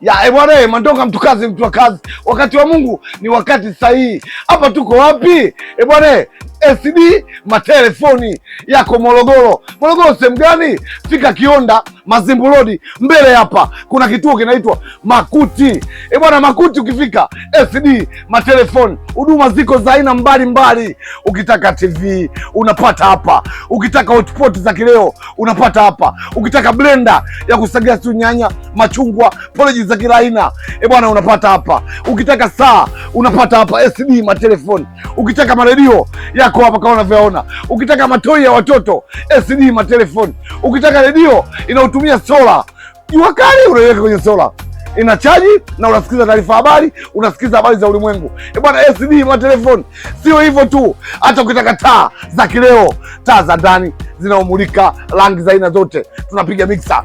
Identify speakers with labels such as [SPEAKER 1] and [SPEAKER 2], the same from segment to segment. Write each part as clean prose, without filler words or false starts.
[SPEAKER 1] Ya bwana, Mandonga mtu kazi, mtu wa kazi. Wakati wa Mungu ni wakati sahihi. Hapa tuko wapi? Bwana, SD matelefoni yako Morogoro. Morogoro sehemu gani? Fika Kionda Mazimbu Road, mbele hapa kuna kituo kinaitwa Makuti. Bwana, Makuti ukifika SD matelefoni, huduma ziko za aina mbalimbali. Ukitaka TV unapata hapa, ukitaka hotpot za kileo unapata hapa, ukitaka blender ya kusagia su nyanya, machungwa, poleji za kila aina bwana, unapata hapa. Ukitaka saa unapata hapa SD matelefoni. Ukitaka maredio yako hapa kama unavyoona. Ukitaka matoi ya watoto SD matelefoni. Ukitaka redio inayotumia sola, jua kali unaiweka kwenye sola ina chaji na unasikiza taarifa habari, unasikiza habari za ulimwengu. Bwana, SD matelefoni. Sio hivyo tu, hata ukitaka taa za kileo, taa za ndani zinaomulika rangi za aina zote, tunapiga mixer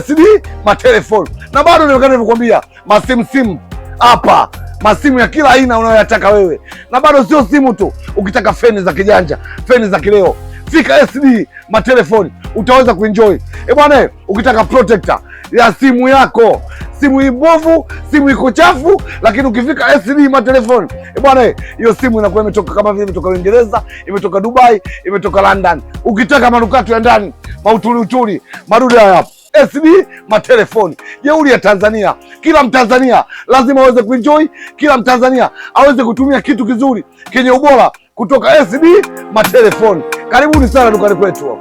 [SPEAKER 1] SD matelefoni. Na bado ndio nilivyokuambia, masimu simu hapa, masimu ya kila aina unayoyataka wewe, na bado sio simu tu, ukitaka feni za kijanja, feni za kileo, fika SD matelefoni utaweza kuenjoy. Bwana, ukitaka protector ya simu yako, simu ibovu, simu iko chafu, lakini ukifika SD matelefoni bwana, hiyo simu inakuwa imetoka kama vile imetoka Uingereza, imetoka Dubai, imetoka London. Ukitaka manukato ya ndani, mautuli utuli, madude haya hapa SD matelefoni. Jeuri ya Tanzania, kila Mtanzania lazima aweze kuenjoy, kila Mtanzania aweze kutumia kitu kizuri kenye ubora kutoka SD matelefoni. Karibuni sana dukani kwetu.